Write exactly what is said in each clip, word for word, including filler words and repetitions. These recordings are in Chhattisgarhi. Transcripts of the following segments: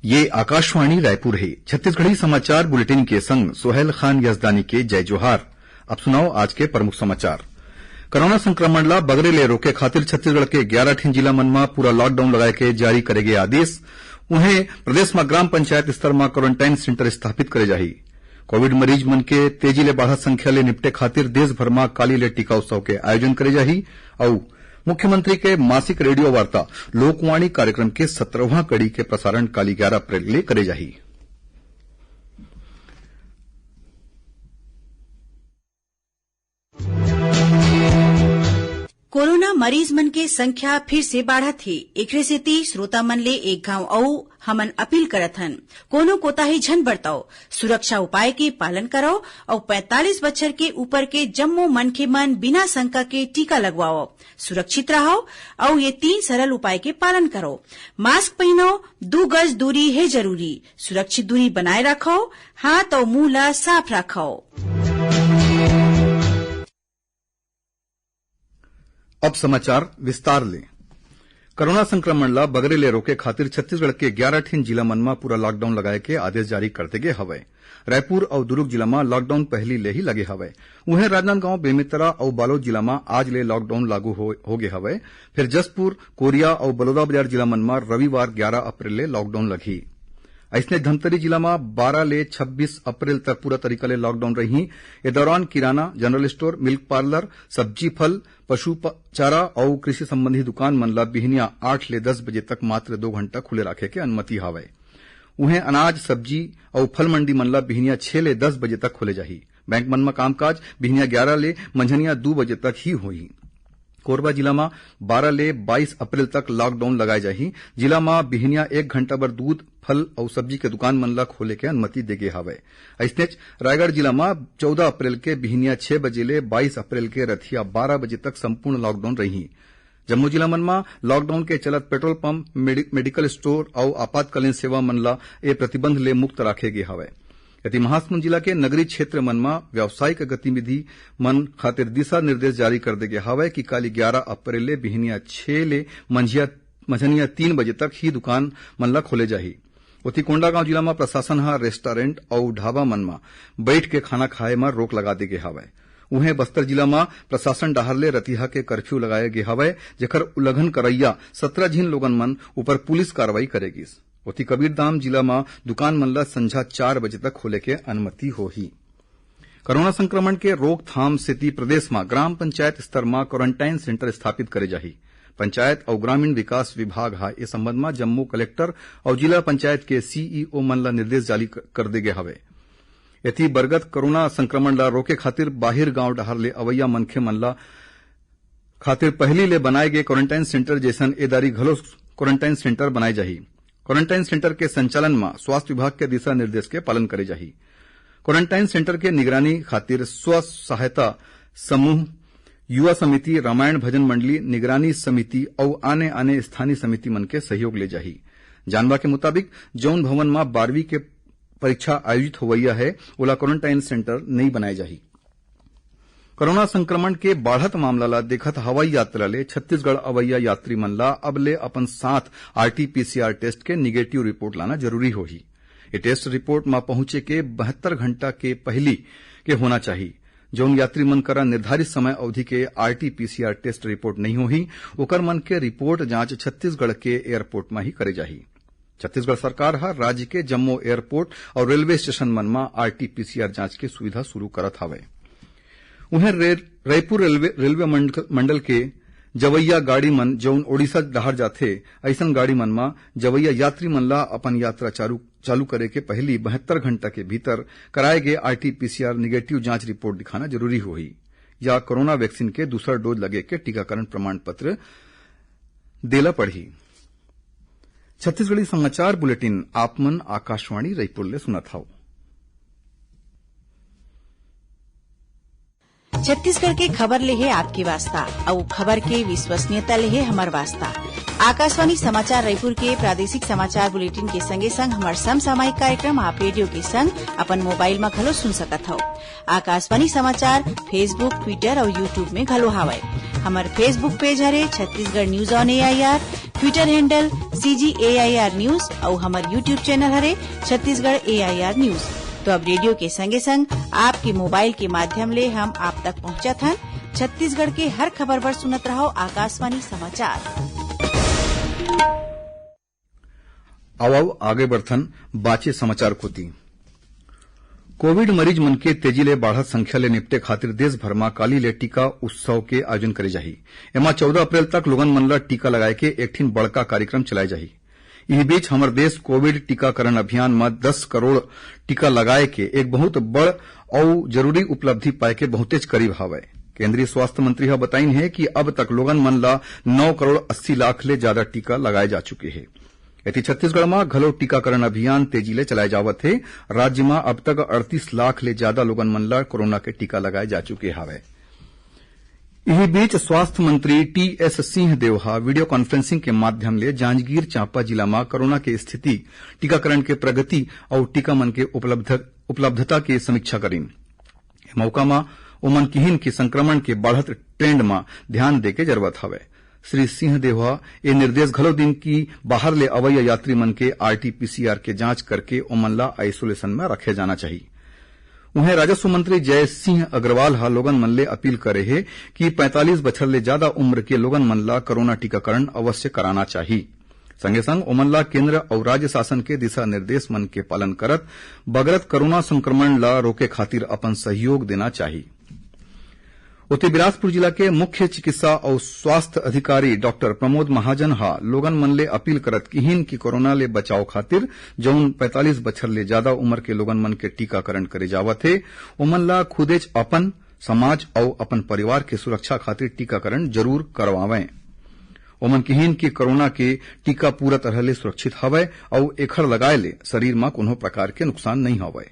ये आकाशवाणी रायपुर हे। छत्तीसगढ़ी समाचार बुलेटिन के संग सोहेल खान यजदानी के जय जोहार। अब सुनव आज के प्रमुख समाचार। कोरोना संक्रमण ला बगरे ले रोके खातिर छत्तीसगढ़ के ग्यारह ठिन जिला मन म पूरा लॉकडाउन लगाए के जारी करे गे आदेश। उहें, प्रदेश म ग्राम पंचायत स्तर म क्वारंटाइन सेंटर स्थापित करे जाही। कोविड मरीज मन के तेजी ले बाढ़त संख्या ले निपटे खातिर देश भर म काली ले टीका उत्सव के आयोजन करे जाही। अउ मुख्यमंत्री के मासिक रेडियो वार्ता लोकवाणी कार्यक्रम के सत्रहवां कड़ी के प्रसारण काली ग्यारह अप्रैल ले करे जाही। कोरोना मरीज मन के संख्या फिर से बाढ़त हे। एकरे सेती श्रोता मन ले एक घांव अउ हमन अपील करत हन, कोनो कोताही झन बरतव, सुरक्षा उपाय के पालन करव अउ पैंतालीस बछर के ऊपर के जम्मो मनखे मन बिना शंका के टीका लगवावव। सुरक्षित रहव अउ ये तीन सरल उपाय के पालन करव। मास्क पहिनव, दू गज दूरी हे जरूरी, सुरक्षित दूरी बनाए राखव, हाथ अउ मुंह ला साफ राखव। अब समाचार विस्तार ले। कोरोना संक्रमण ला बगरे ले रोके खातिर छत्तीसगढ़ के ग्यारह ठिन जिला मन म पूरा लॉकडाउन लगाए के आदेश जारी कर दे गे हवय। रायपुर अउ दुर्ग जिला म लॉकडाउन पहिली ले ही लगे हवय। उहें, राजनांदगांव, बेमेतरा अउ बालोद जिला म आज ले लॉकडाउन लागू हो, हो गे हवय। फिर जशपुर, कोरिया अउ बलौदाबाजार जिला मन म रविवार ग्यारह अप्रैल ले लॉकडाउन लगही। अइसने धमतरी जिला म बारह ले छब्बीस अप्रैल तक पूरा तरीका ले लॉकडाउन रही। ए दौरान किराना, जनरल स्टोर, मिल्क पार्लर, सब्जी फल, पशु प-, चारा अउ कृषि संबंधी दुकान मन ला बिहनिया आठ ले दस बजे तक मात्र दो घंटा खुले राखे के अनुमति हावय। उहें, अनाज, सब्जी अउ फल मंडी मन ला बिहनिया छह ले दस बजे तक खोले जाही। बैंक मन म कामकाज बिहनिया ग्यारह ले मंझनिया दू बजे तक ही होही। कोरबा जिला म बारह ले बाईस अप्रैल तक लॉकडाउन लगाए जाही। जिला म बिहनिया एक घंटा बर दूध, फल अउ सब्जी के दुकान मन ला खोले के अनुमति दे गे हावय। अइसनेच रायगढ़ जिला म चौदह अप्रैल के बिहनिया छह बजे ले बाईस अप्रैल के रथिया बारह बजे तक संपूर्ण लॉकडाउन रही। जम्मो जिला मन म लॉकडाउन के चलत पेट्रोल पंप, मेडि-, मेडिकल स्टोर अउ आपातकालीन सेवा मन ला ए प्रतिबंध ले मुक्त राखे गे हवय। यदि महासमुंद जिला के नगरीय क्षेत्र मन म व्यावसायिक गतिविधि मन खातिर दिशा निर्देश जारी कर दे गे हवय कि काली ग्यारह अप्रैल ले बिहनिया छह ले मंझिया, मंझनिया तीन बजे तक ही दुकान मन ला खोले जाही। ओती कोंडागांव जिला म प्रशासन ह रेस्टोरेंट अउ ढाबा मन म बइठ के खाना खाए म रोक लगा दे गे हवय। उहें, बस्तर जिला म प्रशासन डहार ले रतिहा के कर्फ्यू लगाए गे हवय, जेकर उल्लंघन करइया सत्रह झिन लोगन मन ऊपर पुलिस कार्रवाई करे गिस। ओती कबीरधाम जिला म दुकान मन ल संझा चार बजे तक खोले के अनुमति होही। कोरोना संक्रमण के रोकथाम सेती प्रदेश म ग्राम पंचायत स्तर म क्वारंटाइन सेंटर स्थापित करे जाही। पंचायत अउ ग्रामीण विकास विभाग ह ए संबंध म जम्मो कलेक्टर अउ जिला पंचायत के सीईओ मन ल निर्देश जारी क-, कर दे गे हवय। एती बरगत कोरोना संक्रमण ल रोके खातिर बाहिर गांव डहार ले अवइया मनखे मन ल खातिर पहिली ले बनाए गे क्वारंटाइन सेंटर जैसन ए दारी घलो क्वारंटाइन सेंटर बनाए जाही। क्वारंटाइन सेंटर के संचालन म स्वास्थ्य विभाग के दिशा निर्देश के पालन करे जाही। क्वारंटाइन सेंटर के निगरानी खातिर स्व सहायता समूह, युवा समिति, रामायण भजन मंडली, निगरानी समिति अउ आने-आने स्थानीय समिति मन के सहयोग ले जाही। जानबा के मुताबिक, जउन भवन म बारहवीं के परीक्षा आयोजित होवइया हे, ओला क्वारंटाइन सेंटर नइ बनाए जाही। कोरोना संक्रमण के बाढ़त मामला ला देखत हवाई यात्रा ले छत्तीसगढ़ अवइया यात्री मन ला अब ले अपन साथ आरटीपीसीआर टेस्ट के निगेटिव रिपोर्ट लाना जरूरी होही। ये टेस्ट रिपोर्ट म पहुंचे के बहत्तर घंटा के पहिली के होना चाही। जउन यात्री मन करा निर्धारित समय अवधि के आरटीपीसीआर टेस्ट रिपोर्ट नइ होही, ओकर मन के रिपोर्ट जांच छत्तीसगढ़ के एयरपोर्ट म ही करे जाही। छत्तीसगढ़ सरकार ह राज्य के जम्मो एयरपोर्ट अउ रेलवे स्टेशन मन म आरटीपीसीआर जांच के सुविधा शुरू करत हवय। उहें, रेल, रायपुर रेलवे, रेलवे मंड-, मंडल के जवइया गाड़ी मन जउन ओडिशा डहार जाथे, अइसन गाड़ी मन म जवइया यात्री मन ला अपन यात्रा चालू, चालू करे के पहिली बहत्तर घंटा के भीतर कराए गे आरटीपीसीआर निगेटिव जांच रिपोर्ट दिखाना जरूरी होही या कोरोना वैक्सीन के दूसरा डोज लगे के टीकाकरण प्रमाण पत्र देला पड़ही। छत्तीसगढ़ी समाचार बुलेटिन आप मन आकाशवाणी रायपुर ले सुनत हव। छत्तीसगढ़ के खबर ले हे आपके वास्ता, अउ खबर के विश्वसनीयता ले हे हमर वास्ता। आकाशवाणी समाचार रायपुर के प्रादेशिक समाचार बुलेटिन के संगे संग हमर समसामयिक कार्यक्रम आप रेडियो के संग अपन मोबाइल म घलो सुन सकत हव। आकाशवाणी समाचार Facebook, Twitter अउ YouTube में घलो हावय। हमर Facebook पेज हरे Chhattisgarh news on AIR. Twitter handle C G A I R News अउ हमर YouTube channel हरे Chhattisgarh A I R News। तो अब रेडियो के संगे संग आपके मोबाइल के माध्यम ले हम आप तक पहुंचत हन। छत्तीसगढ़ के हर खबर बर सुनत रहव आकाशवाणी समाचार। आवव आगे बढ़थन बाचे समाचार कोती। कोविड मरीज मन के तेजी ले बाढ़त संख्या ले निपटे खातिर देश भर म काली ले टीका उत्सव के आयोजन करे जाही। एमा चौदह अप्रैल तक लोगन मन ल टीका लगाए के एक ठिन बड़का कार्यक्रम चलाए जाही। इही बीच हमर देश कोविड टीकाकरण अभियान म दस करोड़ टीका लगाए के एक बहुत बड़ अउ जरूरी उपलब्धि पाए के बहुतेच करीब हावय। केंद्रीय स्वास्थ्य मंत्री ह बताइन हे कि अब तक लोगन मन ल नौ करोड़ अस्सी लाख ले जादा टीका लगाए जा चुके हे। एती छत्तीसगढ़ म घलो टीकाकरण अभियान तेजी ले चलाए जावत हे। राज्य म अब तक अड़तीस लाख ले जादा लोगन मन ल कोरोना के टीका लगाए जा चुके हावय। इही बीच स्वास्थ्य मंत्री टी एस सिंहदेव ह वीडियो कॉन्फ्रेंसिंग के माध्यम ले जांजगीर चांपा जिला म कोरोना के स्थिति, टीकाकरण के प्रगति अउ टीका मन के उपलब्ध, उपलब्धता के समीक्षा करीन। ए मौका म ओमन किहिन कि संक्रमण के बढ़त ट्रेंड म ध्यान दे के जरूरत हवय। श्री सिंहदेव ह ए निर्देश घलो दिन कि बाहर ले अवइया यात्री मन के आरटीपीसीआर के जांच करके ओमन ला आइसोलेशन म रखे जाना चाही। उहें राजस्व मंत्री जय सिंह अग्रवाल ह लोगन मन ले अपील करे हे कि पैंतालीस बछर ले जादा उम्र के लोगन मन ला कोरोना टीकाकरण अवश्य कराना चाही। संगे संग ओमन ला केंद्र अउ राज्य शासन के दिशा निर्देश मन के पालन करत बगरत कोरोना संक्रमण ला रोके खातिर अपन सहयोग देना चाही। ओती बिलासपुर जिला के मुख्य चिकित्सा अउ स्वास्थ्य अधिकारी डॉक्टर प्रमोद महाजन ह लोगन मन ले अपील करत किहिन कि कोरोना ले बचाव खातिर जउन पैंतालीस बछर ले जादा उम्र के लोगन मन के टीकाकरण करे जावत हे, ओमन ला खुदेच अपन, समाज अउ अपन परिवार के सुरक्षा खातिर टीकाकरण जरूर करवावंय। ओमन किहिन कि कोरोना के टीका पूरा तरह ले सुरक्षित हवय अउ एखर लगाए ले शरीर म कोनो प्रकार के नुकसान नइ हवय।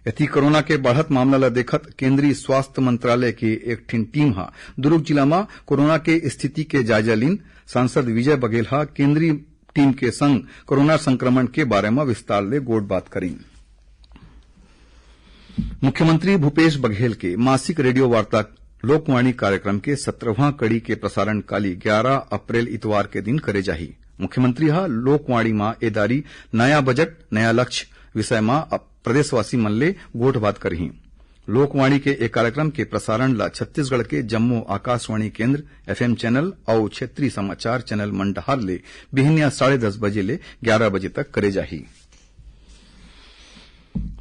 एती कोरोना के बढ़त मामला ल देखत केंद्रीय स्वास्थ्य मंत्रालय के एक ठिन टीम ह दुर्ग जिला म कोरोना के स्थिति के जायजा लीन। सांसद विजय बघेल ह केंद्रीय टीम के संग कोरोना संक्रमण के बारे म विस्तार ले गोठबात करीन। मुख्यमंत्री भूपेश बघेल के मासिक रेडियो वार्ता लोकवाणी कार्यक्रम के सत्रहवां कड़ी के प्रसारण काली ग्यारह अप्रैल इतवार के दिन करे जाही। मुख्यमंत्री ह लोकवाणी म ए दारी नया बजट, नया लक्ष्य विषय म अप-, प्रदेशवासी मन ले गोठबात करही। लोकवाणी के ए कार्यक्रम के प्रसारण ल छत्तीसगढ़ के जम्मो आकाशवाणी केंद्र, एफएम चैनल अउ क्षेत्रीय समाचार चैनल मन डहार ले बिहनिया साढ़े दस बजे ले ग्यारह बजे तक करे जाही।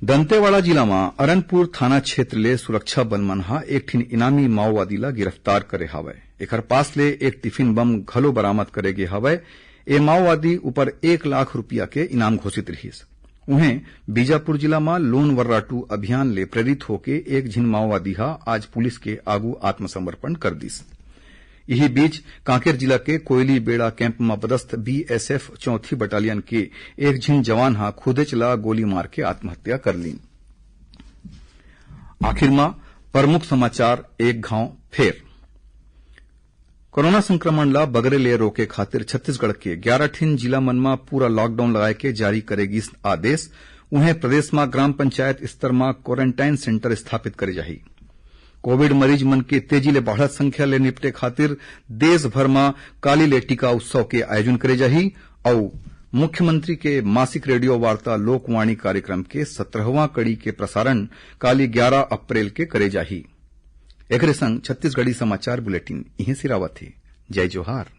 दंतेवाड़ा जिला म अरनपुर थाना क्षेत्र ले सुरक्षा बल मन ह एक ठिन इनामी माओवादी ल गिरफ्तार करे हावय। एखर पास ले एक टिफिन बम घलो बरामद करे गे हावय। ए माओवादी ऊपर एक लाख रुपया के इनाम घोषित रिहिस। उहें, बीजापुर जिला म लोन वर्राटू अभियान ले प्रेरित होके एक झिन माओवादी ह आज पुलिस के आगू आत्मसमर्पण कर दिस। इही बीच, कांकेर जिला के कोयली बेड़ा कैंप म पदस्थ बीएसएफ चौथी बटालियन के एक झिन जवान ह खुदेच ल गोली मार के आत्महत्या कर लीन। आखिर म प्रमुख समाचार एक घांव फेर। कोरोना संक्रमण ल बगरे ले रोके खातिर छत्तीसगढ़ के ग्यारह ठिन जिला मन म पूरा लॉकडाउन लगाए के जारी करे गिस आदेश। उहें, प्रदेश म ग्राम पंचायत स्तर म क्वारंटाइन सेंटर स्थापित करे जाही। कोविड मरीज मन के तेजी ले बढ़त संख्या ले निपटे खातिर देश भर म काली ले टीका उत्सव के आयोजन करे जाही अउ मुख्यमंत्री के मासिक रेडियो वार्ता लोकवाणी कार्यक्रम के सत्रहवां कड़ी के प्रसारण काली ग्यारह अप्रैल के करे जाही। एकरे संग छत्तीसगढ़ी समाचार बुलेटिन इहें सिरावत हे। जय जोहार।